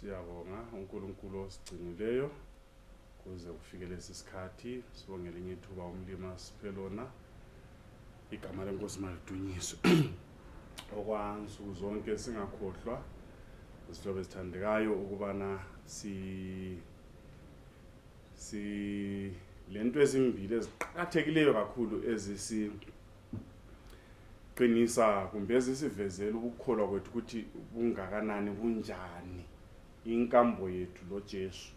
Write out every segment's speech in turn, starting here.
Siyabonga uNkulunkulu osigcinileyo kuze kufike lesi sikhathi. Sibongele elinye ithuba umlima siphe lona. Igama leNkosi malidunyiswe. Okwansuku zonke singakhohlwa izihlobo ezithandekayo ukubana lento ezimbili eziqhakathekileyo kakhulu ezisiqinisa kumbe ezisivezela ukukholwa kwethu ukuthi bungakanani bunjani inkambo yethu loJesu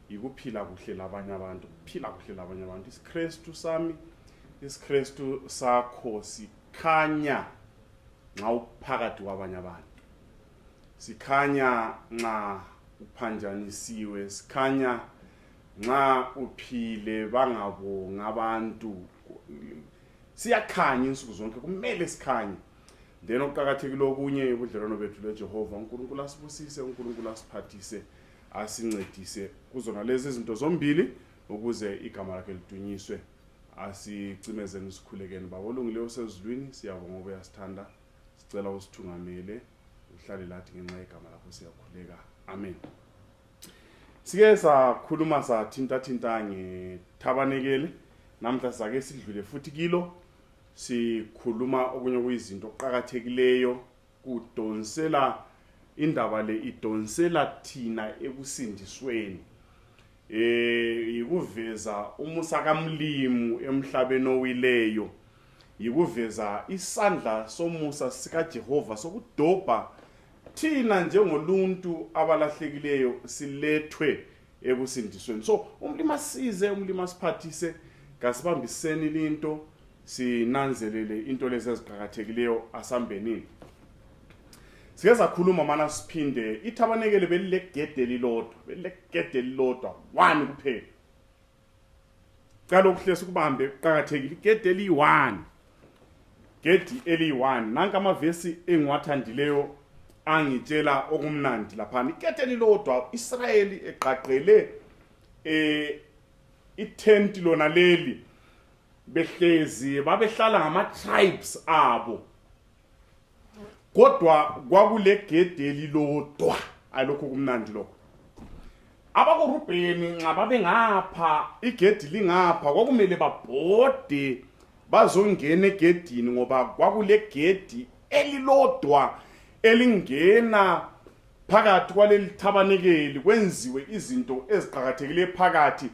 ikuphila kuhle labanye abantu, kuphila kuhle labanye abantu. IsiKristu sami, IsiKristu sakho sikhanya nxa uphakathi kwabanye abantu, sikhanya nxa uphanjanisiwe, sikhanya nxa uphile bangabonga abantu. Siyakhanya insuku zonke, kumele sikhanye. Then okuqhakathekile okunye ubudlelwano bethu leJehova uNkulunkulu asibusise, uNkulunkulu asiphathise, asincedise kuzona lezi izinto zombili ukuze igama lakhe lidunyiswe. Asicimezeni sikhulekeni baba olungileyo osezulwini, siyabonga ngoba uyasithanda, sicela usithungamele uhlale lathi ngenxa yegama lakho siyakhuleka. Amen. Sike sakhuluma sathinta ngethabanekele, namhla sake sidlule futhi kilo sikhuluma okunye kuyizinto oqhakathekileyo kudonsela indaba le idonsela thina ekusindisweni. Yikuveza umusa kaMlimu emhlabeni owileyo, yikuveza isandla somusa sikaJehova sokudobha thina njengoluntu abalahlekileyo silethwe ekusindisweni. So umlima size, umlima siphathise, kasibambiseni linto, sinanzelele into lezi eziqhakathekileyo asambenini. Sike sakhuluma mana siphinde ithabanekele belilegede lilodwa, one kuphela. Cala ukuhlesa ukubambe kuqhakathekile igede eli1, gedi eli1. Nanka amavesi engiwathandileyo angitshela okumnandi lapha. Igede lilodwa, Israyeli eqaqele itent lona leli, behlezi babehlala ngama-tribes abo, kodwa kwakule gede elilodwa. Alokho kumnandi lokho. AbakoRubheni nxa babengapha, igedi lingapha, kwakumele babhode bazongena egedini ngoba kwakule gedi elilodwa elingena phakathi kwaleli thabanekeli kwenziwe izinto eziqhakathekileyo phakathi.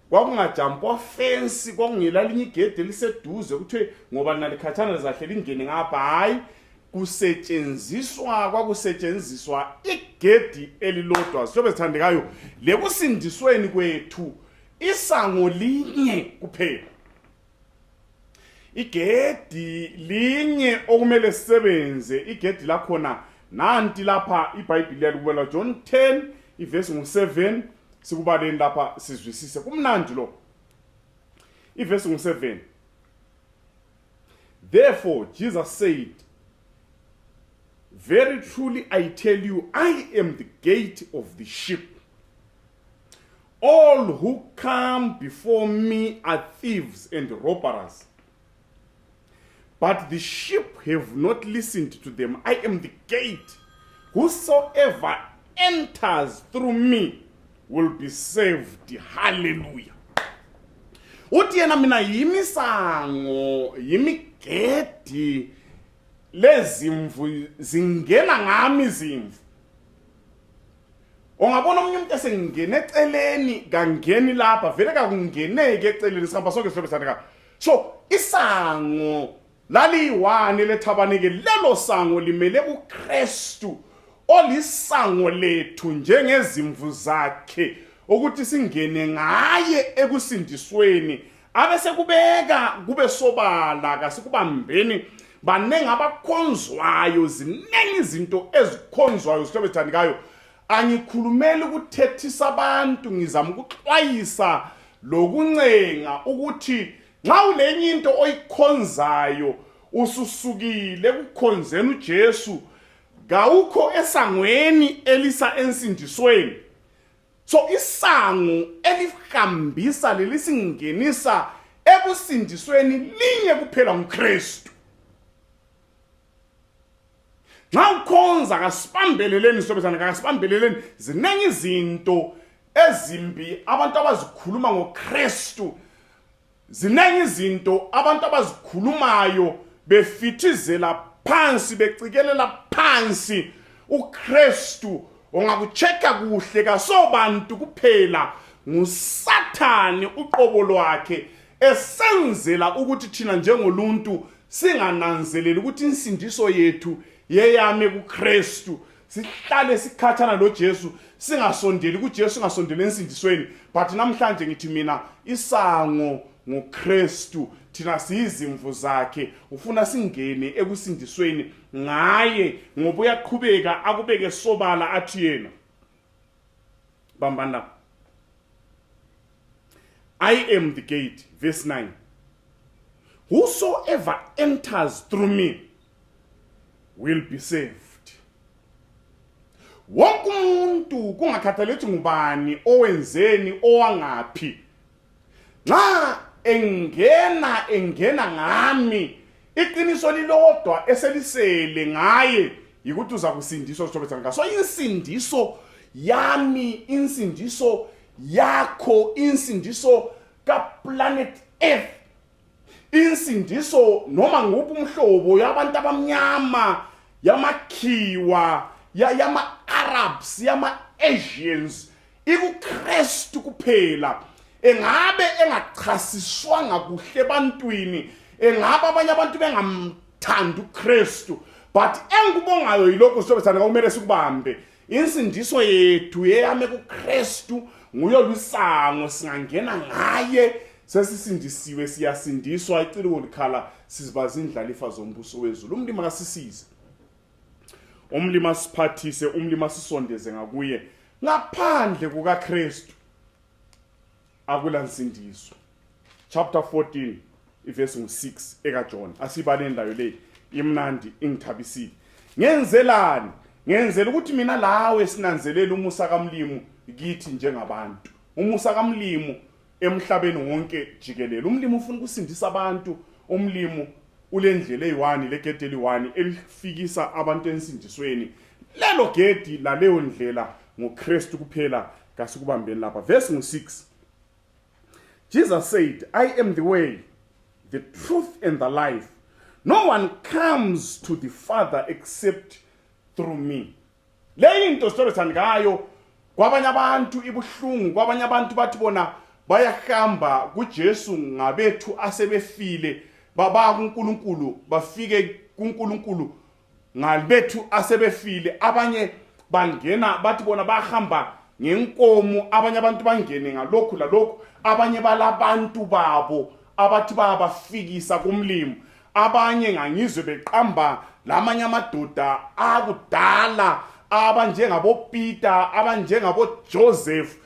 Kwakungajampwa fence, kwakungela linye igede eliseduze kuthiwe ngoba nalikhathana lizahle lingene ngapha. Hayi, kwakusetshenziswa igedi elilodwa. Sihlobo ezithandekayo, lekusindisweni kwethu isango linye kuphela, igedi linye okumele sisebenze. Igedi lakhona nanti lapha iBhayibheli liyakubela John 10 ivesi 7, sikubaleni lapha sizwisise. Kumnandi lo. Ivesi 7. Therefore Jesus said, very truly I tell you, I am the gate of the sheep. All who come before me are thieves and robbers, but the sheep have not listened to them. I am the gate. Whosoever enters through me will be saved. Hallelujah. Uthi yena mina yimisango, yimigedi lezimvu zingena ngami izimvu. Ungabona umunye umuntu esengena eceleni kangeni lapha, vele kakungeneke eceleni, sihamba sonke sihlobo esithandekayo. So isango laliyi-1 lethabanekeli, lelo sango limele uKristu olisango lethu njengezimvu zakhe ukuthi singene ngaye ekusindisweni. Abese kubeka kube sobala, kasikubambeni banengi abakhonzwayo, zinengi izinto ezikhonzwayo. Sihlobo esithandekayo, angikhulumeli ukuthethisa abantu, ngizama ukuxwayisa lokuncenga ukuthi nxa ulenye into oyikhonzayo ususukile ekukhonzeni uJesu, kawukho esangweni elisa ensindisweni. So isango elihambisa lelisingenisa ekusindisweni linye kuphela nguKristu. Nxa ukhonza kasibambeleleni sobezana kasibambeleleni zinengi izinto ezimbi abantu abazikhuluma ngoKristu. Zinengi izinto abantu abazikhulumayo befithizela phansi becikelela phansi uKristu. Ongakucheka kuhle kasobantu kuphela nguSathane uqobo lwakhe esenzela ukuthi thina njengoluntu singananzeleli ukuthi insindiso yethu yeyame kuKristu. Sihlale sikhathana noJesu, singasondeli kuJesu, singasondeli ensindisweni. But namhlanje ngithi mina isango nguKristu, thina siyizimvu zakhe. Ufuna singene ekusindisweni ngaye ngoba uyaqhubeka akubeke sobala athi yena. Bambana. I am the gate, verse 9. Whosoever enters through me will be saved. Wonke umuntu kungakhathalethi ngubani owenzeni owangaphi. Nxa engena ngami, iqiniso lilodwa eselisele ngaye yikuthi uza kusindiswa sithobethana. So insindiso yami, insindiso yakho, insindiso kaplanet Earth, insindiso noma nguphi umhlobo yabantu abamnyama, yamakhiwa, yama-Arabs, yama-Asians, ikuKristu kuphela. Engabe engachasiswanga kuhle ebantwini, engabe abanye abantu bengamthandi uKristu, but engikubongayo yilokho sobethana kumele sikubambe. Insindiso yethu yeyame kuKristu, nguye olusango singangena ngaye sesisindisiwe, siyasindiswa icilongo likhala sizibaza indlalifa zombuso wezulu. Umlimi akasisize, umlimi asiphathise, umlimi asisondeze ngakuye. Ngaphandle kukaKristu akula nsindiso. Chapter 14 verse 6 ekaJohn. Asibaleni layo le imnandi ingithabisile. Ngenzelani? Ngenzela ukuthi mina lawe sinanzelela umusa kaMlimu kithi njengabantu. Umusa kaMlimu emhlabeni wonke jikelele. Umlimu ufuna ukusindisa abantu. Umlimu ulendlela eyi-1, legedi eli-1 elifikisa abantu ensindisweni. Lelo gedi laleyo ndlela ngoKristu kuphela. Kasikubambeni lapha. Verse 6. Jesus said, I am the way, the truth and the life. No one comes to the Father except through me. Le into sithobethana ngayo kwabanye abantu ibuhlungu, kwabanye abantu bathi bona bayahamba kuJesu ngabethu asebefile, baba kuNkulunkulu, bafike kuNkulunkulu ngalibethu asebefile. Abanye bangena bathi bona bahamba ngenkomo, abanye abantu bangene ngalokhu lalokhu, abanye balabantu babo abathi bayabafikisa kumlimo, abanye ngangizwe beqamba lamanye amadoda akudala abanjengabo Peter, abanjengabo Joseph,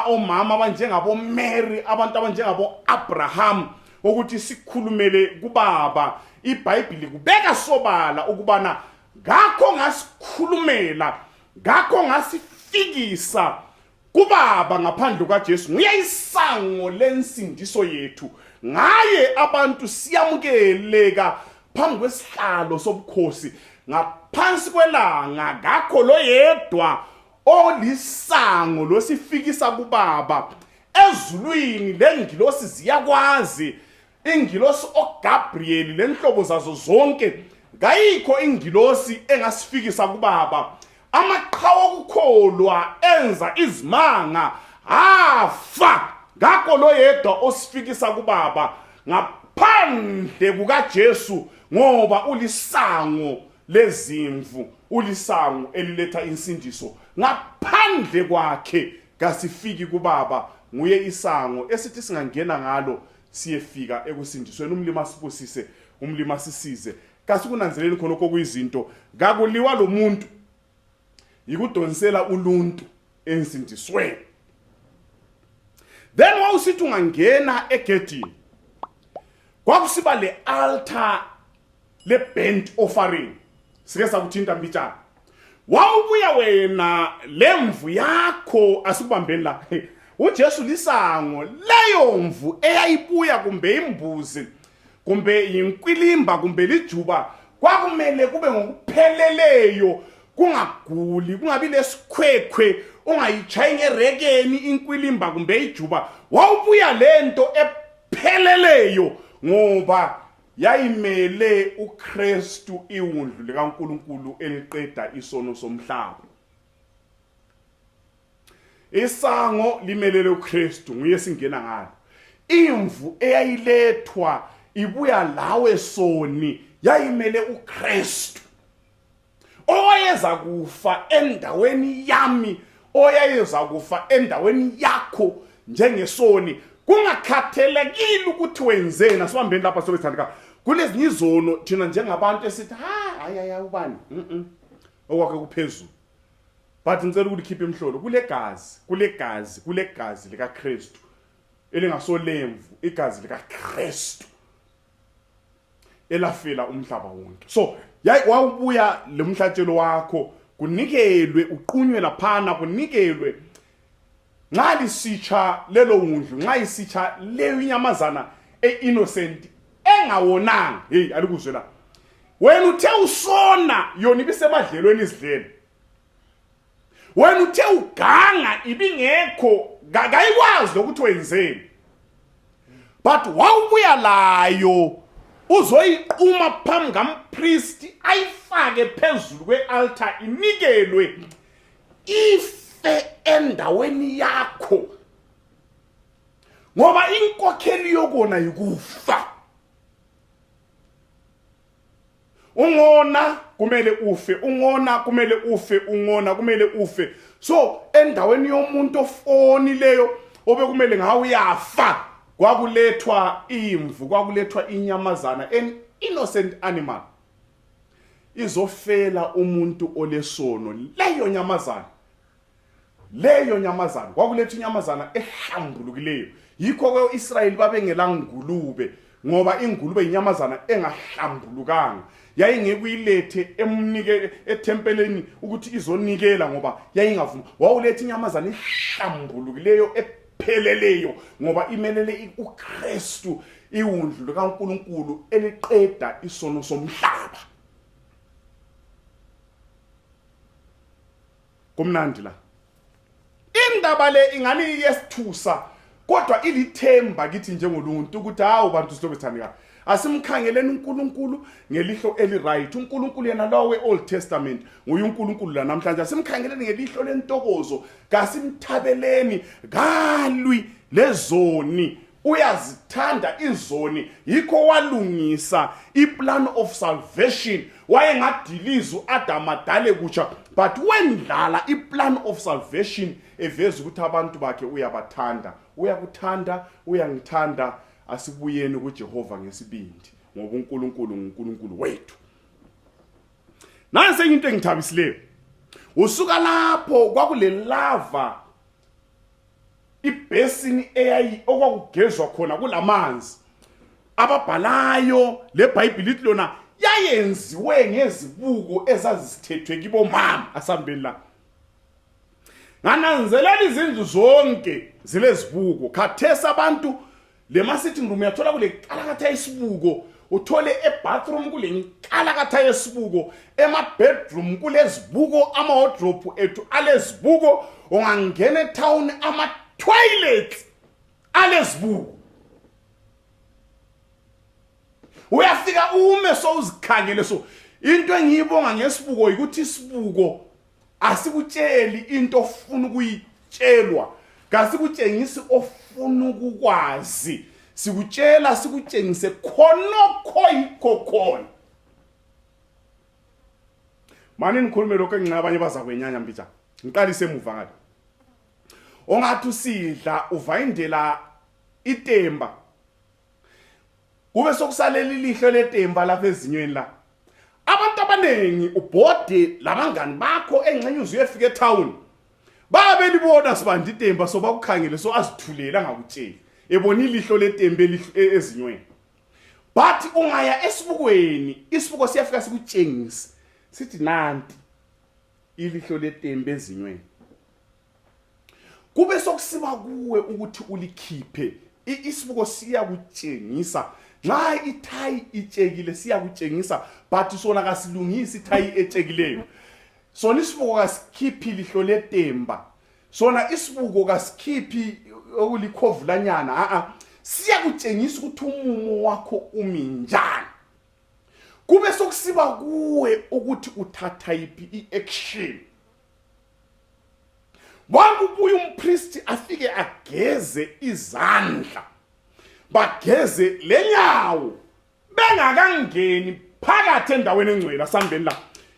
omama abanjengabo Mary, abantu abanjengabo Abraham, ukuthi sikhulumele kubaba. iBhayibheli kubeka sobala ukubana ngakho ngasikhulumela, ngakho ngasifikisa kubaba ngaphandle kaJesu. Nguye isango lensindiso yethu, ngaye abantu siyamukeleka phambi kwesihlalo sobukhosi ngaphansi kwelanga. Ngakho lo yedwa olisango losifikisa kubaba. Ezulwini lengilosi ziyakwazi, ingilosi oGabriel lenhlobo zazo zonke, kayikho ingilosi engasifikisa kubaba. Amaqhawe okukholwa enza izimanga afa, ngakho lo yedwa osifikisa kubaba ngaphandle kukaJesu, ngoba ulisango lezimvu, ulisango eliletha insindiso. Ngaphandle kwakhe kasifiki kubaba. Nguye isango esithi singangena ngalo siyefika ekusindisweni. Umlimi asibusise, umlimi asisize. Kasikunanzeleli khonokho kuyizinto kakuliwa lo muntu yikudonsela uluntu ensindisweni. Then wawusithi ungangena egedini kwakusiba le altar le burnt offering, sike sakuthinta mbijana. Wawubuya wena lemvu yakho, asikubambeni la uJesu lisango, leyo mvu eyayibuya kumbe imbuzi kumbe yinkwilimba kumbe lijuba kwakumele kube ngokupheleleyo, kungaguli, kungabi lesikhwekhwe, ungayichayi ngerekeni inkwilimba kumbe ijuba. Wawubuya lento epheleleyo ngoba yayimele uKristu, iwundlu likaNkulunkulu eliqeda isono somhlaba. Isango limelele uKristu, nguye singena ngalo. Imvu eyayilethwa ibuya lawe soni yayimele uKristu, oyeza kufa endaweni yami, oyeza kufa endaweni yakho njengesoni. Kungakhathelekile ukuthi wenzeni. Asibambeni lapha sokwethandeka. Kulezinye izono thina njengabantu esithi hayi ubani okwakhe kuphezulu. But ngicela ukuthi khiphe imhlolo kule gazi likaKristu elingasolemvu, igazi likaKristu elafela umhlaba wonke. So wawubuya lemhlatshelo wakho kunikelwe, uqunywe laphana, kunikelwe nxa lisitsha lelo wundlu, nxa isitsha leyo inyamazana innocent engawonanga. Hey, alikuzwe la. Wena uthe usona yona ibisemadlelweni izidlele. Wena uthe uganga ibingekho, ngayikwazi ukuthi wenzeni. But wawubuya layo uzoyiquma phambi kampriest, ayifake phezulu kwealtar, inikelwe ife endaweni yakho, ngoba inkokheli yokona yikufa. Ungona kumele ufe, ungona kumele ufe, ungona kumele ufe. So endaweni yomuntu ofonileyo obekumele ngawe uyafa, kwakulethwa imvu, kwakulethwa inyamazana, an innocent animal, izofela umuntu olesono. Leyo nyamazana kwakulethwa inyamazana ehlambulukileyo. Yikho ke uIsrayeli babengelangulube, ngoba ingulube inyamazana engahlambulukanga. Yayingekuyilethe emnike etempeleni ukuthi izonikela ngoba yayingavuma. Wawulethe inyamazana ehlambulukileyo epheleleyo ngoba imelele uKristu, iwundlu likaNkulunkulu eliqeda isono somhlaba. Kumnandi la. Indaba le ingani yesithusa, kodwa ilithemba kithi njengoluntu ukuthi hawu bantu silokwethandeka, asimkhangeleni uNkulunkulu ngelihlo eliright. uNkulunkulu yena lawo weOld Testament nguye uNkulunkulu la namhlanje. Asimkhangeleni ngelihlo lentokozo, kasimthabeleni, galwi lezoni, uyazithanda izoni. Yikho walungisa iplan of salvation. Wayengadiliza uAdam adale kutsha, but wendlala iplan of salvation eveza ukuthi abantu bakhe uyabathanda, uyakuthanda, uyangithanda. Asibuyeni kuJehova ngesibindi ngoba uNkulunkulu nguNkulunkulu wethu. Nansi into engithabisileyo, usuka lapho kwakule lava, ibhesini okwakugezwa khona kulamanzi. Ababhalayo leBhayibheli lithi lona yayenziwe ngezibuko ezazisithethwe kibo mama. Asambeni la, ngananzelela izindlu zonke zilezibuko. Khathesi abantu le ma-sitting room yathola kule nkalakatha yesibuko, uthole ebathroom kule nkalakatha yesibuko, ema-bedroom kulezibuko, ama-wardrobe ethu alezibuko, ungangena etown ama-toilets alezibuko. Uyafika ume so uzikhangele. So into engiyibonga ngesibuko ukuthi isibuko asikutsheli into ofuna ukuyitshelwa, kasikutshengisi ofuna ukukwazi, sikutshela sikutshengise khonokho yikho khona. Mani nikhulume lokho engingabanye bazakwenyanya mbija. Ngiqalise emuva ngale. Ongathi usidla uvayindela itemba, kube sokusalela ilihlo letemba lapha ezinyweni la. Abantu abanengi ubhode labangani bakho engxenye uzuyefika etown, babe libona sibandi itemba so bakukhangele so azithulela ngakutshela ebona ilihlo letembe ezinyweni. But ungaya esibukweni, isibuko siyafika sikutshengisa sithi nanti ilihlo letembe ezinyweni. Kube sokusiba kuwe ukuthi ulikhiphe isibuko siya kutshengisa nxa ithayi itshekile siyakutshengisa but sona kasilungisi ithayi etshekileyo. Sona isibuko kasikhiphi lihlo letemba, sona isibuko kasikhiphi okulikhovulanyana. Siyakutshengisa ukuthi umumo wakho umi njani, kube sokusiba kuwe ukuthi uthatha iphi i-action. Wakubuya umpriest afike ageze izandla, bageze lenyawo, bengakangeni phakathi endaweni engcwele asambeni la.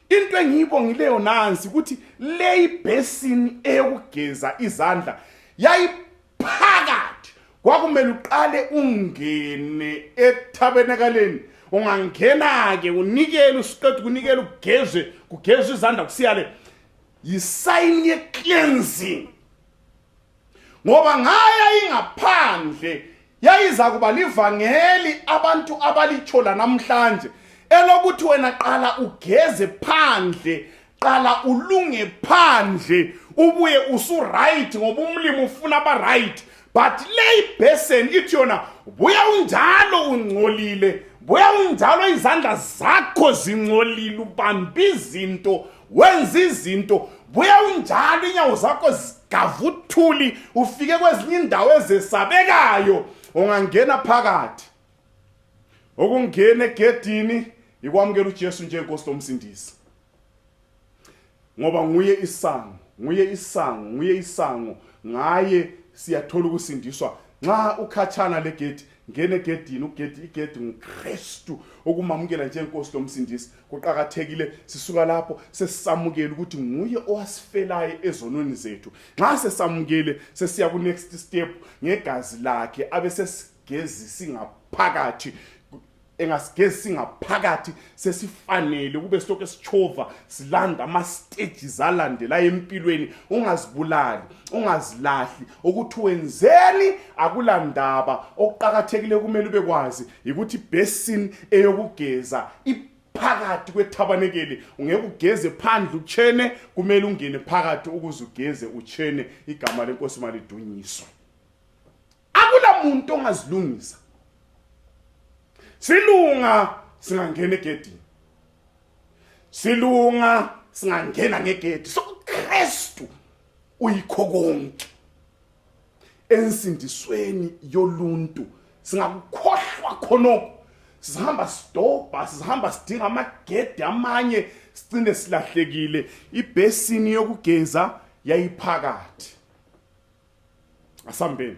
Into engiyibongileyo nansi ukuthi le basin eyokugeza izandla yayiphakathi. Kwakumele uqale ungene etabenakaleni, ungangena ke unikele usiqede kunikele kugezwe izandla kusiyale yisign ye cleansing. Ngoba ngaya ingaphandle yayiza kuba livangeli abantu abalichola namhlanje elokuthi wena qala ugeze phandle, qala ulunge phandle, ubuye usu right ngoba umlimo ufuna aba right. But lay basin ithi yona buya unjalo ungcolile, buya unjalo izandla zakho zingcolile, ubamba izinto, wenza izinto, buya unjalo inyawo zakho zigavuthuli, ufike kwezinye indawo ezesabekayo, ungangena phakathi. Okungena egedini ikwamukela uJesu njengenkosi lomsindisi, ngoba nguye isango, ngaye siyathola ukusindiswa. Nxa ukhatshana legedi, ngene egedini, igedi nguKristu okumamukela njengenkosi lomsindisi. Kuqakathekile sisuka lapho sesisamukela ukuthi nguye owasifelayo ezonweni zethu. Nxa sesamukele sesiya ku next step ngegazi lakhe abesesigezi singaphakathi, engasigezi singaphakathi sesifanele kube sithoke sichova silanda ama stages alandela empilweni. Ungazibulali, ungazilahli, ukuthi wenzeni akulandaba. Okuqakathekile kumele ube kwazi ukuthi basin eyokugeza iphakathi kwethabanekeli. Ungeke ugeze phandle utshene, kumele ungene phakathi ukuze ugeze utshene. Igama lenkosi malidunyiswe. Akula muntu ongazilungisa. Silunga singangena egedini, silunga singangena ngegedi. So uKristu uyikho konke ensindisweni yoluntu. Singakukhohlwa khonoko, sihamba sidobha, sihamba sidinga amagedi amanye, sicine silahlekile. Ibhesini yokugeza yayiphakathi. Asambeni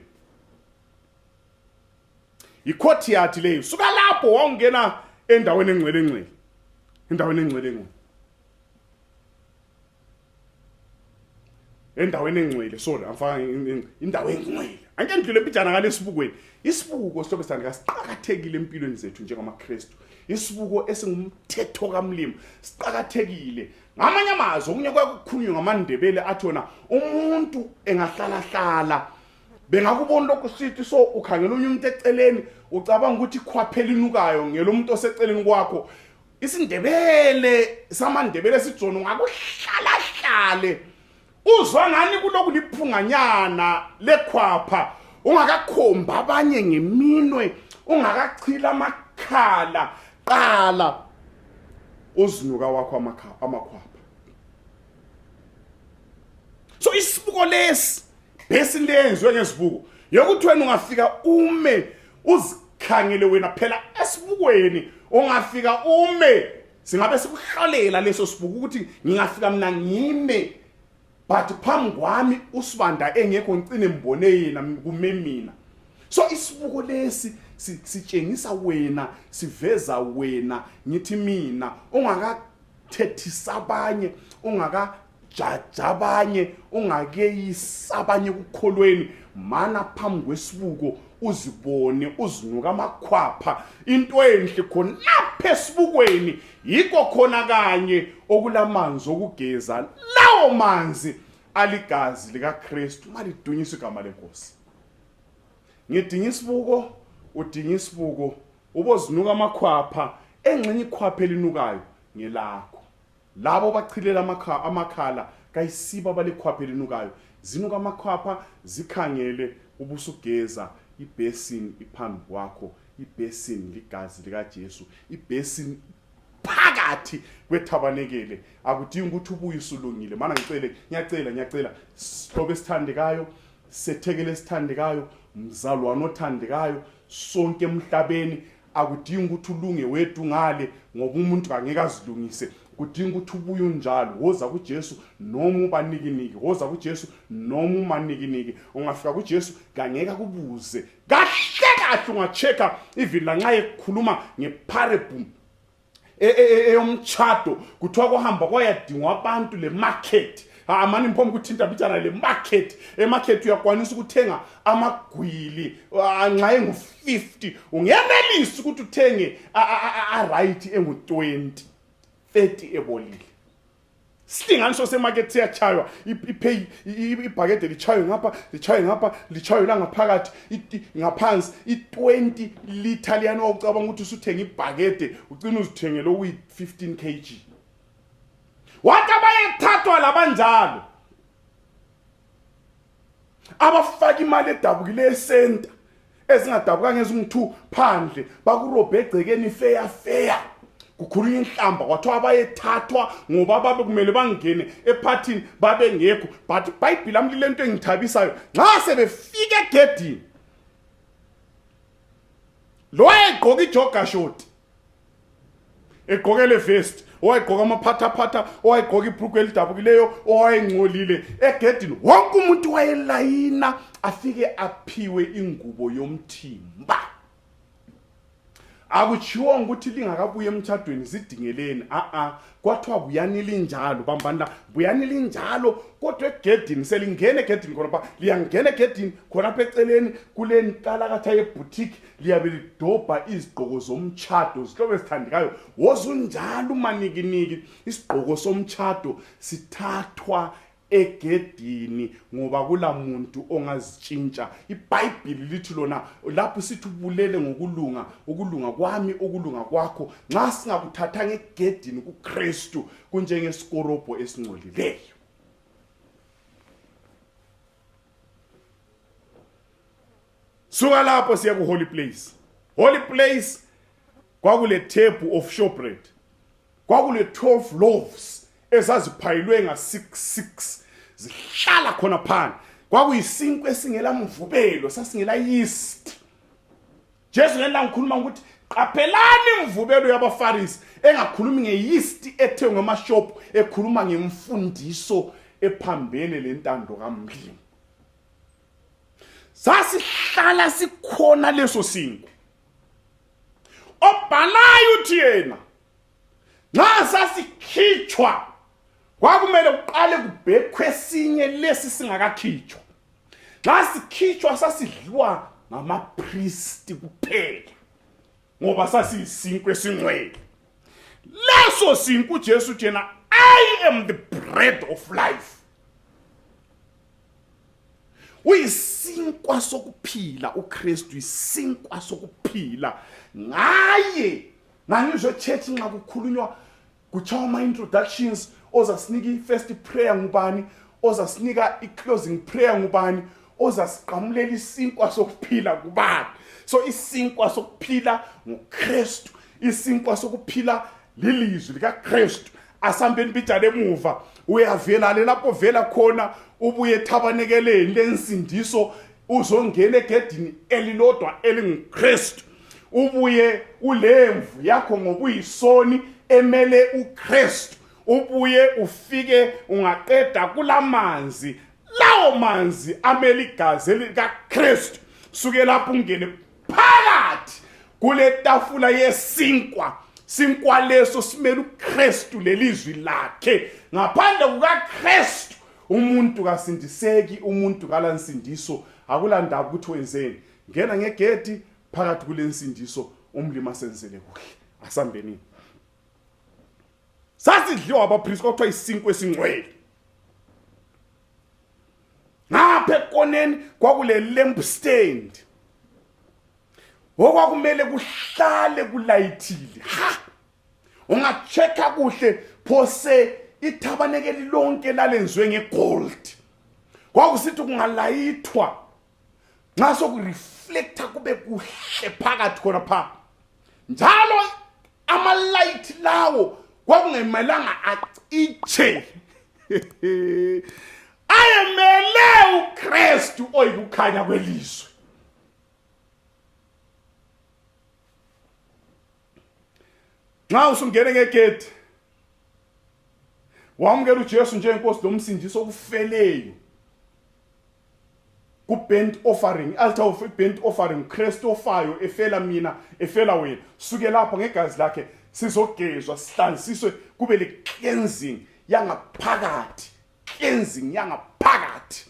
icourtyard leyo, suka lapho wangena endaweni engcwele, endaweni engcwele, sorry afaka indawo engcwele. Ake ndlule mpijana ngale sibukweni. Isibuko sithobe sandika siqhakathekile empilweni zethu njengamaKristu. Isibuko esingumthetho kaMlimo siqhakathekile. Ngamanye amazwi okunye kwakukhulunywa ngamaNdebele athona umuntu engahlala bengakubona lokho sithi so ukhangela umuntu eceleni ucabanga ukuthi ikhwaphela inukayo ngelomuntu oseceleni kwakho. IsiNdebele samaNdebele sijono ngakuhlala uzwa ngani kuloku liphunganyana lekhwapha, ungakakhomba abanye ngeminwe, ungakachila amakhala, qala uzinuka wakho amakhwapha. So isibuko lesi bese lenzwe ngesibuko yokuthi wena ungafika ume uzikhangele wena phela esibukweni, ungafika ume singabe sikuhlalela leso sibuko ukuthi ngingafika mina ngime but phambi kwami usibanda engekho ngicine mbone yena kume mina. So isibuko lesi sitshengisa wena, siveza wena, ngithi mina ungakathethisa abanye, ungakajaja abanye, ungakeyisa abanye kukholweni, mana phambi kwesibuko uzibone uzinuka amakhwapha. Into enhle khona lapha esibukweni yikho khona kanye okulamanzi okugeza, lawo manzi aligazi likaKristu. Malidunyiswe igama lenkosi. Ngidinga isibuko, udinga isibuko, ubozinuka amakhwapha, engxenye ikhwapha elinukayo ngelakho. Labo bachilela amakhala kayisiba balekhwapha elinukayo, zinuka amakhwapha, zikhangele ubusugeza ibasini iphambi kwakho ibhesini ligazi likaJesu, ibhesini phakathi kwethabanekele. Akudingi ukuthi ubuye usulungile. Mana ngiyacela sihlobo esithandekayo, sethekele esithandekayo, mzalwane othandekayo, sonke emhlabeni, akudingi ukuthi ulunge wethu ngale ngoba umuntu kangeke azilungise. Kudinga ukuthi ubuye unjalo, woza kuJesu noma ubanikiniki, woza kuJesu noma umanikiniki. Ungafika kuJesu kangeke kubuze kahle ungachecka even lanxa ekhuluma ngeparable eyomchado, kuthiwa kuhamba kwayadingwa abantu le market. Mani mphomu kuthinta bitshana le market. Emarket uyakwanisa ukuthenga amagwili nxa engu-50, ungenelisa ukuthi uthenge right engu-20, 30 ebolile. Silinganiso semarket siyachaywa, ibhakede lichaywe la ngaphakathi, ngaphansi i-20 litre liyana ucabanga ukuthi usuthenga ibhakede ucina uzithengele okuyi-15 kg. Wathi abayethathwa labanjalo abafaka imali edabukile esenta ezingadabukanga ezingu-2 phandle, bakurobhe egcekeni feya kukhulunywa inhlamba. Kwathiwa abayethathwa ngoba babe kumele bangene ephathini babe ngekho. But iBhayibheli lami lilento engithabisayo, nxa sebefika egedini lo egqoka ijoga short, egqokele vest, owayegqoka amaphathaphatha, owayegqoka ibhrugwe elidabukileyo, owayengcolile egedini, wonke umuntu wayelayina afike aphiwe ingubo yomthimba. Akuchiwo ukuthi lingakabuye emtshadweni zidingeleni, kwathiwa buyanile njalo bambanda, buyanile njalo, kodwa egedini selingene egedini khonapha, liyangena egedini khonapha eceleni kule nkalakatha yeboutique, liyabe lidobha izigqoko zomtshado. Zihlobo ezithandekayo, wozunjalo umanikiniki, isigqoko somtshado sithathwa egedini ngoba kula muntu ongazitshintsha. iBhayibheli lithi lona lapho sithi ubulele ngokulunga, ukulunga kwami ukulunga kwakho, nxa singakuthathanga egedini kuKristu kunjengesikorobo esingcolileyo. Suka lapho siya ku holy place. Holy place kwakule table of showbread, kwakule 12 loaves ezaziphayilwe nga-6 zihlala khona phansi. Kwakuyisinkwa esingela mvubelo, sasingela yeast. Jesu ngela ngikhuluma ukuthi qaphelani imvubelo yabaFarisi, engakhulumi ngeyeast ethengwe emashop, ekhuluma ngemfundiso ephambene lentando kaMlimi. Sasihlala sikhona leso sinkwa. Obhalayo uthi yena nxa sasikhitshwa kwakumele uqale kubhekhwe esinye lesi singakakhitshwa. Nxa sikhitshwa sasidliwa ngamapriest kuphela ngoba sasiyisinkwa esingcwele. Leso sinkwa uJesu uthi yena, I am the bread of life. Uyisinkwa sokuphila, uKristu isinkwa sokuphila. Ngaye ngangizwe church nxa kukhulunywa kuchawa ama-introductions, ozasinika i-first prayer ngubani, ozasinika i-closing prayer ngubani, ozasiqamulela isinkwa sokuphila kubani. So isinkwa sokuphila nguKristu, isinkwa sokuphila lilizwi likaKristu. Asambeni bijale emuva, uyavela lapho vela khona, ubuye ethabanekeleni lensindiso, uzongena egedini elilodwa elinguKristu. Ubuye ulemvu yakho ngobuyisoni emele uKristu. Ubuye ufike ungaqeda kulamanzi, lawo manzi amele igazi likaKristu. Suke lapho ungene phakathi kule tafula yesinkwa. Sinkwa leso simele uKristu lelizwi lakhe. Ngaphandle kukaKristu umuntu kasindiseki, umuntu kalansindiso. Akulandaba ukuthi wenzeni. Ngena ngegedi phakathi kule nsindiso, umlimi asenzele kuhle. Asambeni. Sasidliwa abapriest kwathiwa isinkwa esingcwele. Ngapha ekoneni kwakule lamp stand, okwakumele kuhlale kulayithile. Ungachecka kuhle phose ithabanekeli lonke lalenziwe ngegold. Kwakusithi kungalayithwa nxa sokureflecta kube kuhle phakathi khona pha njalo amalight lawo kwakungemelanga acitshe ayemele uKristu oyikukhanya kwelizwe. Nxa usungene ngegedi wamukela uJesu njengenkosi lomsindisi okufeleyo ku-burnt offering, altar of burnt offering, Kristu ofayo efela mina efela wena, suke lapha ngegazi lakhe sizogezwa sihlanziswe kube le cleansing yangaphakathi, cleansing yangaphakathi.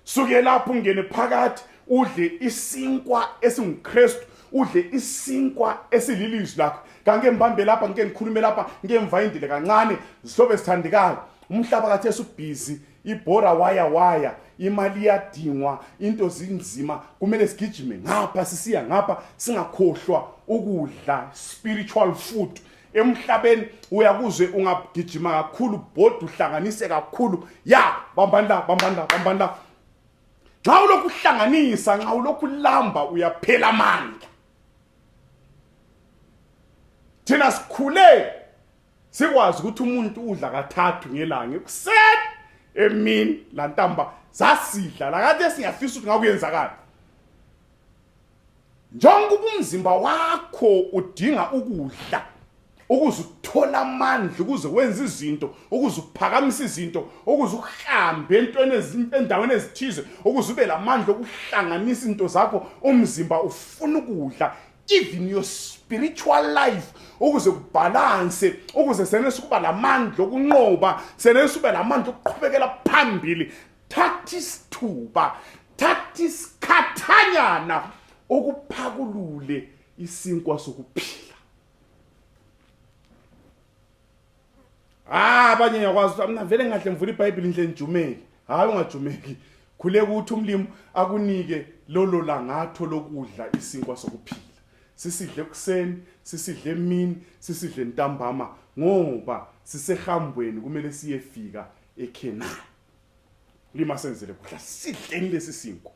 Suke lapho ungene phakathi udle isinkwa esingukristu, udle isinkwa esililizwi lakho. Kange mbambe lapha ngeke ngikhulume lapha ngemva indile kancane zisobe sithandekayo. Umhlaba kathe usubhizi, ibhora waya, imali iyadingwa, into zinzima, kumele sigijime ngapha sisiya ngapha singakhohlwa ukudla spiritual food. Emhlabeni uyakuzwe ungagijima kakhulu, bodwa uhlanganise kakhulu. Ya, bambanda. Nxa ulokhu uhlanganisa, nxa ulokhu lamba uyaphela amandla. Thina sikhule sikwazi ukuthi umuntu udla kathathu ngelanga, ekuseni, emini, lantamba zasidla. Lakade singafisa ukuthi ngakuyenzakala. Njengoba umzimba wakho udinga ukudla ukuze uthola amandla, ukuze wenze izinto, ukuze uphakamisa izinto, ukuze uhambe endaweni ezithize, ukuze ube lamandla okuhlanganisa izinto zakho, umzimba ufuna ukudla. Even your spiritual life, ukuze kubalance, ukuze senelise ukuba lamandla okunqoba, senelise ukuba lamandla okuqhubekela phambili. Thatha isithuba, thatha isikhathanyana ukuphakulule isinkwa sokuphila. Abanye yakwazi mina vele ngahle mvula iBhayibheli nhle njumeki. Hayi ungajumeki. Khule ukuthi umlimi akunike lolo langatho lokudla isinkwa sokuphila. Sisidle ekuseni, sisidle emini, sisidle ntambama ngoba sisehambweni kumele siyefika eKhenani. Lima senzele kuhla sidleni lesi sinko.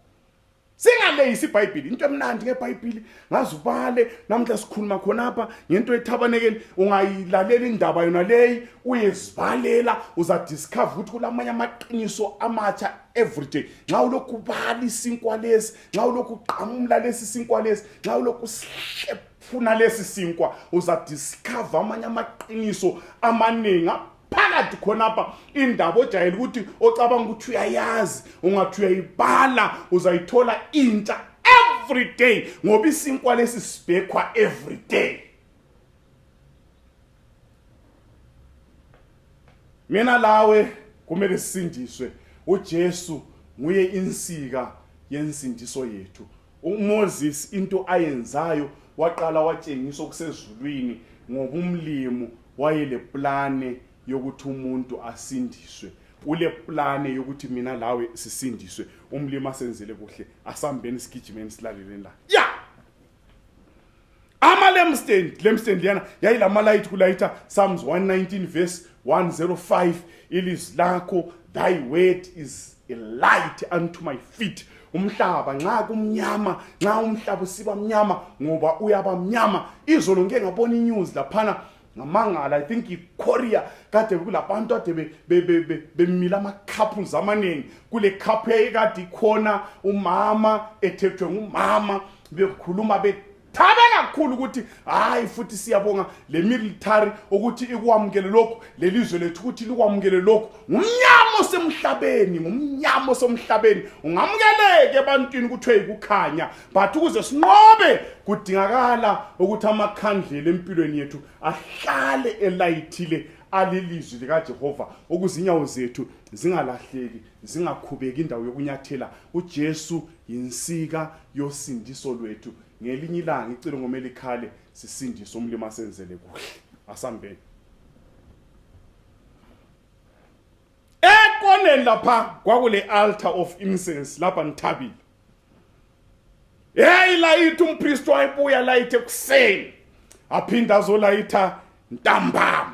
Singaleyisi iBhayibheli, into emnandi ngeBhayibheli, ngazubale namhla sikhuluma khonapha ngento ethabanekeni, ungayilalela indaba yona leyi uyezibalela, uzadiscover ukuthi kulamanye amaqiniso amatsha everyday. Nxa ulokhu ubala isinkwa lesi, nxa ulokhu uqhamula lesi sinkwa lesi, nxa ulokhu usihlephuna lesi sinkwa, uzadiscover amanye amaqiniso amanengi phakathi khonapha. Indaba ojayela ukuthi ocabanga ukuthi uyayazi, ungathi uyayibhala, uzayithola intsha every day ngoba isinkwa lesi sibhekwa every day. Mina lawe kumele sisindiswe. uJesu nguye insika yensindiso yethu. uMoses into ayenzayo waqala watshengisa okusezulwini ngoba umlimo wayele plane yokuthi umuntu asindiswe. Ule plane yokuthi mina lawe sisindiswe. Umlimo asenzele kuhle, asambeni sigijimeni silaleleni la. Ya! Ama lemstand yana yayilama light kulayitha Psalms 119 verse 105. Ilizwi lakho, thy word is a light unto my feet. Umhlaba nxa kumnyama, nxa umhlaba usiba mnyama ngoba uyaba mnyama. Izolo ngeke ngabona inews laphana ngamangala, I think iKorea kade kulabantu ade bemila ama couples amaningi. Kule couple ekade ikhona umama ethethwe ngumama bekhuluma thabe kakhulu ukuthi hayi futhi siyabonga le military ukuthi ikwamukele lokho, lelizwe lethu ukuthi likwamukele lokho. Ngumnyamo somhlabeni ungamukeleke ebantwini kuthiwe ikukhanya, but ukuze sinqobe kudingakala ukuthi amakhandlela empilweni yethu ahlale elayithile alilizwi likaJehova, ukuze inyawo zethu zingalahleki, zingakhubeki indawo yokunyathela. uJesu yinsika yosindiso lwethu. Ngelinye ilanga icilo ngomeli khale sisindise umlimo asenzele kuhle. Asambeni ekoneni lapha kwakule altar of incense lapha nithabile. Layithi umpriest wayebuya layithe kuseni, aphinda azolayitha ntambama.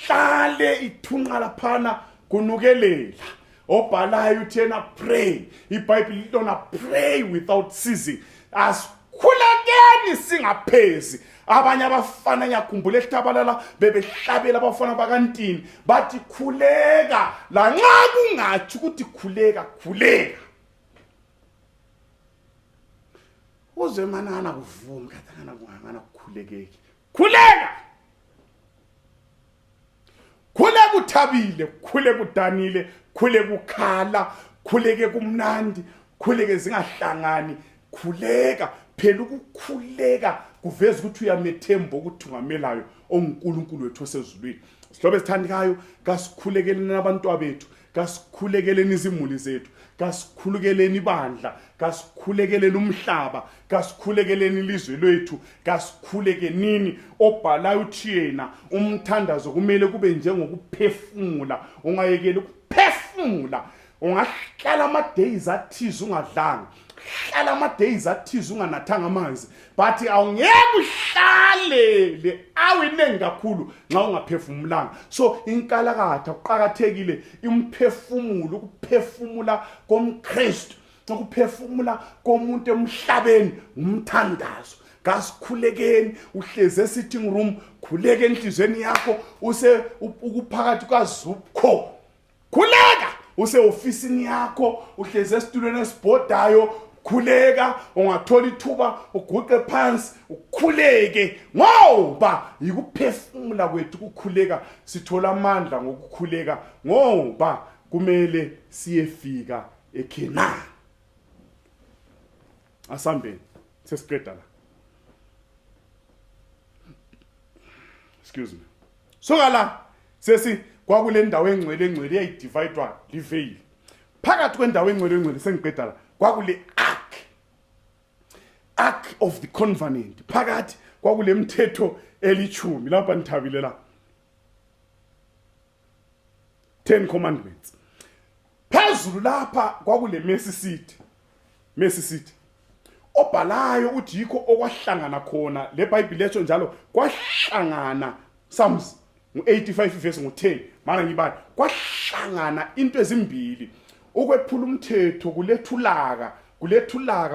Hlale ithunqa laphana kunukelela. obhalayo uthi yena pray. iBhayibheli litona pray without ceasing. Asikhulekeni singaphezi. Abanye abafana ngiyakhumbula ehlabalala bebehlabela abafana bakantini bathi khuleka lanxa kungathi ukuthi khuleka. Uze manana kuvuma kathana kungangana kukhulekeki. Khuleka uthabile, khuleka udanile, khuleka ukhala, khuleke kumnandi, khuleke zingahlangani, khuleka. Phela ukukhuleka kuveza ukuthi uyamethemba ukuthi ungamelayo oNkulunkulu wethu osezulwini. Sihlobo esithandikayo, kasikhulekeleni abantu bethu, kasikhulekeleni izimuli zethu, kasikhulekeleni ibandla, kasikhulekeleni umhlaba, kasikhulekeleni ilizwe lethu, kasikhulekenini. Obhalayo uthi yena umthandazo kumele kube njengokuphefumula. Ungayekeli ukuphefumula. Ungahlala ama-days athize ungadlanga, hlala ama-days athize unganathanga amanzi, but awungeke uhlale le awinengi kakhulu nxa ungaphefumulanga. So inkalakatha kuqakathekile imphefumulo, ukuphefumula komKristu, ukuphefumula komuntu emhlabeni umthandazo. Kasikhulekeni uhleze sitting room, khuleka enhlizweni yakho, use ukuphakathi kwazukho, khuleka. Use ofisini yakho uhleze esitulweni esibhodayo, khuleka. Ungathola ithuba uguqe phansi ukhuleke, ngoba yikuphefumula kwethu ukukhuleka. Sithola amandla ngokukhuleka ngoba kumele siyefika eKhenani. Asambeni sesiqeda la. Excuse me. Soka la sesi kwakule ndawo engcwele yayidividwa liveil. Phakathi kwendawo engcwele sengiqeda la kwakule ark of the covenant. Phakathi kwakule mthetho eli-10 lapha nithabile la. 10 commandments. Phezulu lapha kwakule mercy seat. Obhalayo uthi yikho okwahlangana khona le Bible letho njalo kwahlangana Psalms 85 verse 10. Mana ngibani kwahlangana into ezimbili. Ukwephula umthetho kulethulaka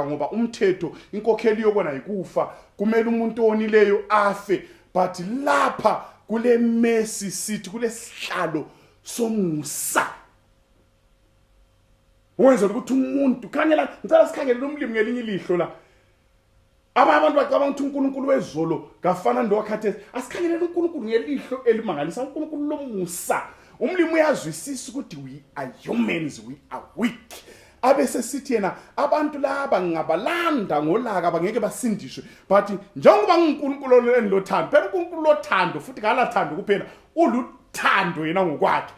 ngoba umthetho inkokheli yokona yikufa, kumele umuntu onileyo afe. But lapha kule mercy seat, kule sihlalo somusa, wenza ukuthi umuntu khangela, ngicela sikhangele umlimi ngelinye ilihlo la. Abantu bacabanga ukuthi uNkulunkulu wezolo ngafana ndowakhathesi. Asikhangelele uNkulunkulu ngelihlo elimangalisa, uNkulunkulu lomusa. Umlimi uyazwisisa ukuthi we are humans, we are weak. Abese sithi yena abantu laba ngabalanda ngolaka bangeke basindishwe, but njengoba uNkulunkulu enilothando, phela uNkulunkulu lothando futhi kalathando kuphela, uluthando yena ngokwakhe.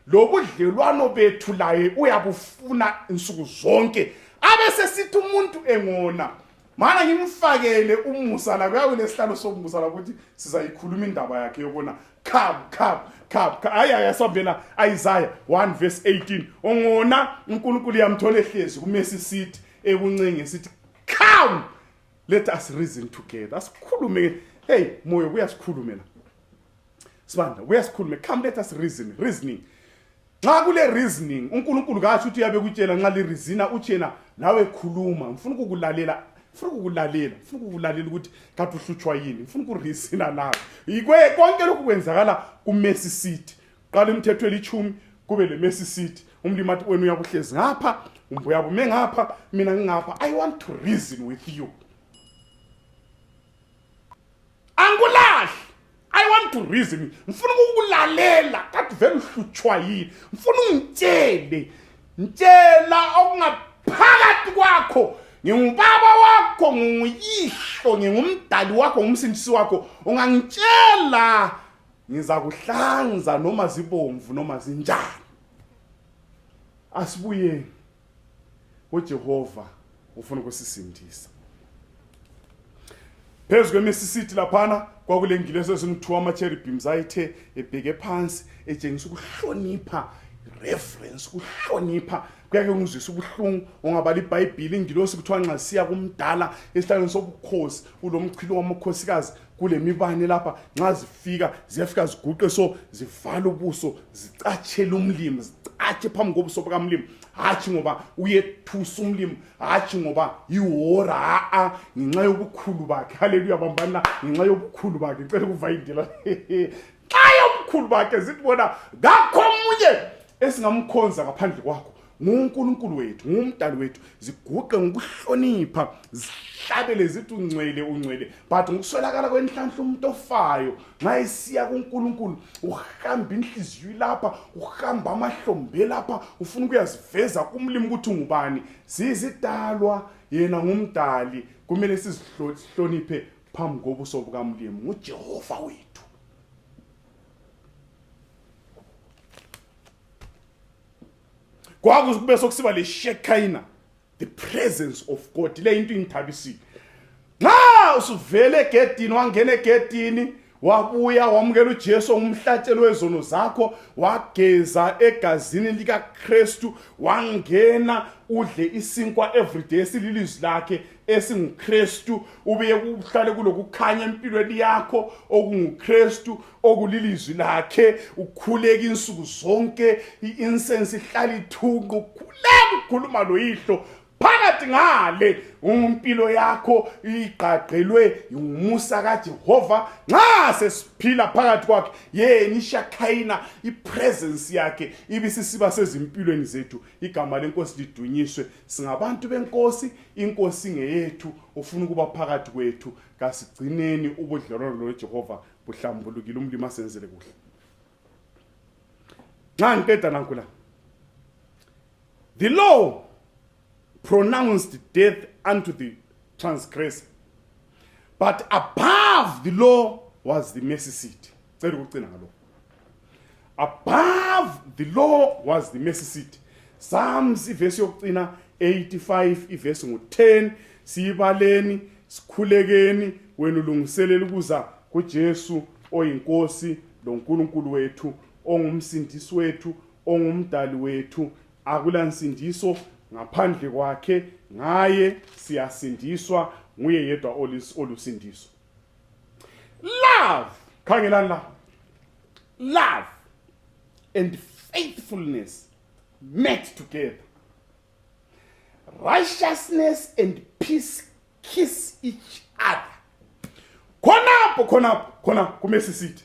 Lobudlelwano bethu laye uyabufuna insuku zonke. Abese sithi umuntu engona, mana ngimfakele umusa la, kuyakule sihlalo somusa la ukuthi sizayikhuluma indaba yakhe yobona khab ayasambela Isaiah 1 verse 18. Ongona uNkulunkulu yamthola ehlezi kumercy seat ebuncinge sithi come let us reason together. Asikhulume, hey moyo uyasikhulumela sibanda, uyasikhulume, come let us reasoning. Nxa kule reasoning uNkulunkulu kathi uthi yabe kutshela nxa li reasona utshena nawe khuluma, ngifuna ukukulalela ukuthi kathi uhlutshwa yini, ngifuna ukureasona nawe. Ikwe konke lokhu kwenzakala kumercy seat. Qala umthetho eli-10 kube le mercy seat. Umlimi athi wena uyabuhlezi ngapha, umbuya bume ngapha, mina ngingapha. I want to reason with you. Angulahle. I want to reason. Ngifuna ukulalela kathi vele uhlutshwa yini. Ngifuna ungitshela okungaphakathi kwakho. Ngingubaba wakho, ngiyihlo, ngingumdali wakho, ngumsindisi wakho. Ungangitshela ngizakuhlanza noma zibomvu noma zinjani. Asibuye uJehova ufuna ukusisindisa. Phezu kwemercy seat laphana kwakule ngilosi esingithiwa ama-cherubims ayithe ebheke phansi etshengisa ukuhlonipha reverence, ukuhlonipha. Kuyake ngizwise ubuhlungu ongabala iBhayibheli ingilosi kuthiwa nxa siya kumdala esihlalweni sobukhosi ulomchilo wamakhosikazi kule mibane lapha nxa ziyafika ziguqe so zivala ubuso zicatshela umlimi zicatshe phambi kobuso bukamlimi hatshi ngoba uyethusa umlimi hatshi ngoba ihora ngenxa yobukhulu bakhe. Haleluya bambana, ngenxa yobukhulu bakhe ngicela ukuva indlela xa yobukhulu bakhe zithi bona ngakho omunye esingamkhonza ngaphandle kwakho nguNkulunkulu wethu, ngumdali wethu. Ziguqe ngokuhlonipha, zihlabele zithi ungcwele, but ngokuswelakala kwenhlanhla umuntu ofayo nxa esiya kuNkulunkulu uhamba inhliziyo lapha, uhamba amahlombe lapha, ufuna ukuyaziveza kumlimi ukuthi ungubani. Sizidalwa, yena ngumdali, kumele sizihloniphe phambi kobuso bukamlimi, nguJehova wethu. Kube sokusiba le Shekinah, the presence of God. Le into ingithabisile. Nxa usuvele egedini, wangena egedini, wabuya wamukela uJesu ngumhlatshelo wezono zakho, wageza egazini likaKristu, wangena udle isinkwa everyday esililizwi lakhe esinguKristu, ubuye uhlale kulokukhanya empilweni yakho okunguKristu okulilizwi lakhe, ukhuleke insuku zonke, i-incense ihlala ithunqa, ukhuleke ukhuluma loyihlo phakathi ngale impilo yakho igqagqelwe ngumusa kaJehova. Nxa sesiphila phakathi kwakhe yena iShekinah, ipresence yakhe ibisisiba sezimpilweni zethu. Igama lenkosi lidunyiswe. Singabantu benkosi, inkosi ngeyethu, ufuna ukuba phakathi kwethu. Kasigcineni ubudlelwano noJehova buhlambulukile, umlimi asenzele kuhle. Nxa ngiqeda nankula, the law pronounced death unto the transgressor, but above the law was the mercy seat. Above the law was the mercy seat. Psalms ivesi yokucina 85 ivesi ngo-10. Siyibaleni, sikhulekeni, wena ulungiselela ukuza kuJesu oyinkosi loNkulunkulu wethu, ongumsindisi wethu, ongumdali wethu. Akula nsindiso ngaphandle kwakhe, ngaye siyasindiswa, nguye yedwa olusindiso. Love, khangelani la. Love and faithfulness met together. Righteousness and peace kiss each other. Khona kumesi sithi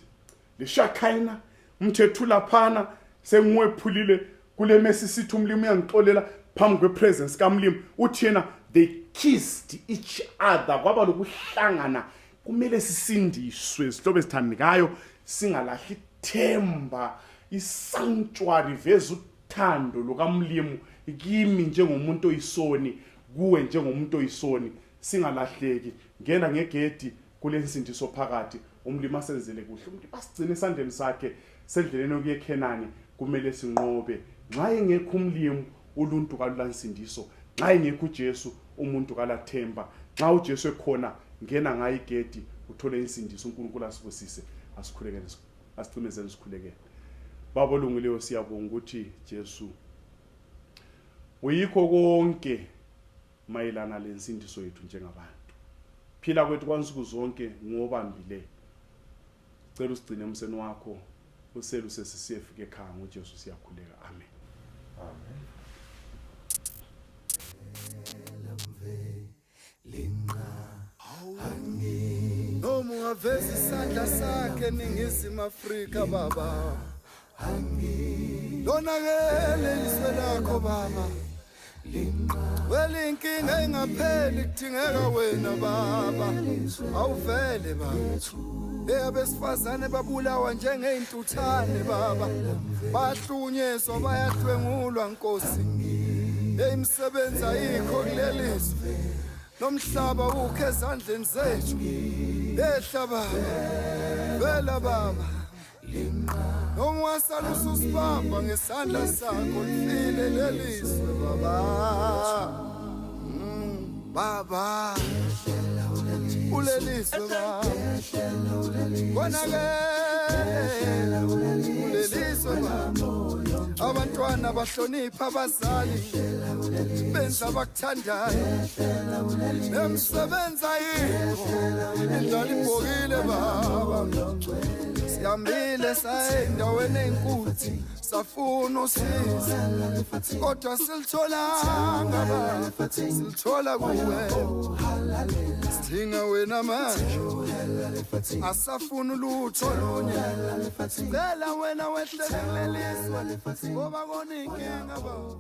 le Shekinah umthetho laphana sengiwephulile kule mesi sithi umlimi uyangixolela phambi kwepresence kamlimi uthi yena they kissed each other. Kwaba lokuhlangana. Kumele sisindiswe sihlobo esithandekayo, singalahli ithemba. Isanctuary veza uthando lukamlimi kimi njengomuntu oyisoni, kuwe njengomuntu oyisoni. Singalahleki, ngena ngegedi kule nsindiso phakathi. Umlimi asenzele kuhle, umlimi asigcine esandleni sakhe sendleleni okuye eKhenani. Kumele sinqobe. Nxa engekho umlimi, uluntu kalulansindiso. Nxa engekho uJesu, umuntu kalathemba. Nxa uJesu ekhona, ngena ngayi igedi uthole insindiso. uNkulunkulu asibusise, asikhulekele, asicimezele sikhulekele. Baba olungileyo, siyabonga ukuthi Jesu uyikho konke mayelana lensindiso yethu njengabantu. Phila kwethu kwansuku zonke ngobambile. Cela usigcine emseni wakho, uselu sesisiyefika ekhaya ngoJesu siyakhuleka. Amen. Amen. Noma ungaveza isandla sakhe eNingizimu Afrika baba, lonakele ilizwe lakho baba, welinkinga engapheli kudingeka wena baba, awuvele baba. Abesifazane babulawa njengey'ntuthane baba, bahlunyezwa bayahlwengulwa Nkosi. Imisebenzi ayikho kulelizwe, nomhlaba ukho ezandleni zethu. Ehla baba, vela baba, noma wasala ususibamba ngesandla sakho, lifile lelizwe baba. Baba ulelizwe baba, konakele ulelizwe baba. abantwana bahlonipha abazali benza abakuthandayo emsebenza yikho indlala ibhokile baba sihambile saye endaweni enkulu safuna usizo kodwa silitholanga baba silithola kuwe sidinga wena manje asafuna ulutho lunye cela wena wehlele kuleliswa ngoba kona inkinga baba